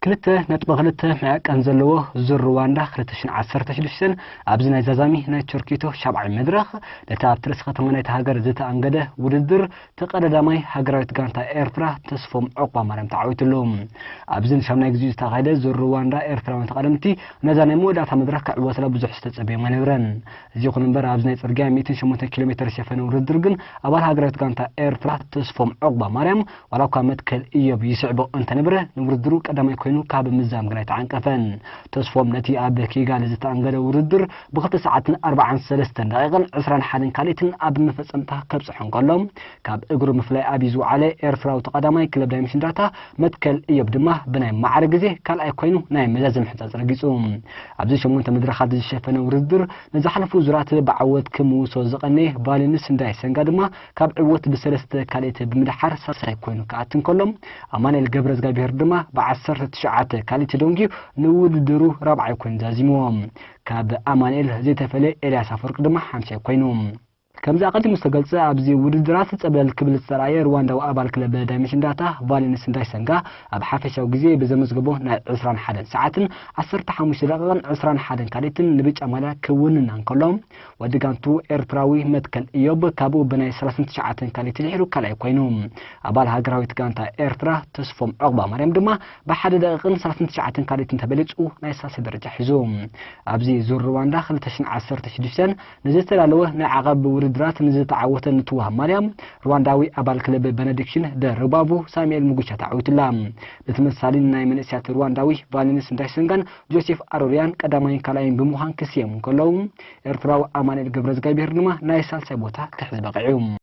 ክልተ ነጥቢ ክልተ መዐቀን ዘለዎ ዙር ሩዋንዳ ክልተ ሽሕን ዓሰርተ ሽዱሽተን ኣብዚ ናይ ዛዛሚ ናይ ቸርኪቶ ሻብዓይ መድረኽ ነቲ ኣብቲ ርእሲ ከተማ ናይቲ ሃገር ዝተኣንገደ ውድድር ተቐዳዳማይ ሃገራዊት ጋንታ ኤርትራ ተስፎም ዑቕባ ማርያም ተዓዊትሉ። ኣብዚ ንሻምናይ ግዜኡ ዝተኻየደ ዙር ሩዋንዳ ኤርትራውያን ተቐደምቲ ነዛ ናይ መወዳእታ መድረኽ ክዕወትላ ብዙሕ ዝተጸበዮም ኣይነበረን። እዚ ይኹን እምበር ኣብዚ ናይ ጽርግያ ሚእትን ሸሞንተን ኪሎ ሜተር ዝሸፈነ ውድድር ግን ኣባል ሃገራዊት ጋንታ ኤርትራ ተስፎም ዑቕባ ማርያም ዋላ እኳ መትከል እዮብ ይስዕቦ እንተነበረ ንውድድሩ ቀዳማይ ኮይኑ ካብ ምዛም ግን ኣይተዓንቀፈን። ተስፎም ነቲ ኣብ ኪጋሊ ዝተኣንገደ ውድድር ብክልተ ሰዓትን ኣርባዓን ሰለስተን ደቂቕን ዕስራን ሓደን ካልኢትን ኣብ መፈጸምታ ከብጽሖ እንከሎ ካብ እግሩ ምፍላይ ኣብዩ ዝወዓለ ኤርትራዊ ተቐዳማይ ክለብ ዳይመሽን ዳታ መትከል እዮብ ድማ ብናይ ማዕረ ግዜ ካልኣይ ኮይኑ ናይ መዛዘሚ ሕንጻጽ ረጊጹ። ኣብዚ ሸሞንተ መድረኻት ዝሸፈነ ውድድር ንዝሓለፉ ዙራት ብዓወት ክምውሶ ዝቐነየ ቫሊንስ እንዳይ ሰንጋ ድማ ካብ ዕወት ብሰለስተ ካልኢት ብምድሓር ሳልሳይ ኮይኑ ክኣቲ እንከሎ ኣማኑኤል ገብረዝጋብሄር ድማ ብዓሰርተ ትሽዓተ ካልኢት ደንጊዩ ንውድድሩ ራብዓይ ኮይኑ ዛዚምዎ። ካብ ኣማኑኤል ዘይተፈለየ ኤልያስ ኣፈወርቂ ድማ ሓምሻይ ኮይኑ። ከምዚ ኣቐዲሙ ዝተገልጸ ኣብዚ ውድድራት ጸብለል ክብል ዝተራእየ ሩዋንዳዊ ኣባል ክለብ ዳይመሽን ዳታ ቫሊንስ እንዳይ ሰንጋ ኣብ ሓፈሻዊ ግዜ ብዘመዝገቦ ናይ ዕስራን ሓደን ሰዓትን ዓሰርተ ሓሙሽተ ደቂቕን ዕስራን ሓደን ካልኢትን ንብጫ ማልያ ክውንና እንከሎ ወዲ ጋንቱ ኤርትራዊ መትከል እዮብ ካብኡ ብናይ ሰላሳን ትሽዓተን ካልኢት ድሒሩ ካልኣይ ኮይኑ። ኣባል ሃገራዊት ጋንታ ኤርትራ ተስፎም ዑቕባ ማርያም ድማ ብሓደ ደቂቕን ሰላሳን ትሽዓተን ካልኢትን ተበሊጹ ናይ ሳልሳይ ደረጃ ሒዙ። ኣብዚ ዙር ሩዋንዳ ክልተ ሽሕን ዓሰርተ ሽዱሽተን ንዝተዳለወ ናይ ዓቐብ ውድድራት ንዝተዓወተ ንትዋሃብ ማልያ ሩዋንዳዊ ኣባል ክለብ በነዲክሽን ደ ሩባቡ ሳሙኤል ሙጉቻ ተዓዊቱላ። ብተመሳሳሊ ናይ መንእሰያት ሩዋንዳዊ ቫሊንስ እንዳይሰንጋን ጆሴፍ ኣሮሪያን ቀዳማይን ካልኣይን ብምዃን ክስየሙ እንከለዉ ኤርትራዊ ኣማኑኤል ገብረዝጋብሄር ድማ ናይ ሳልሳይ ቦታ ክሕዝ በቒዑ።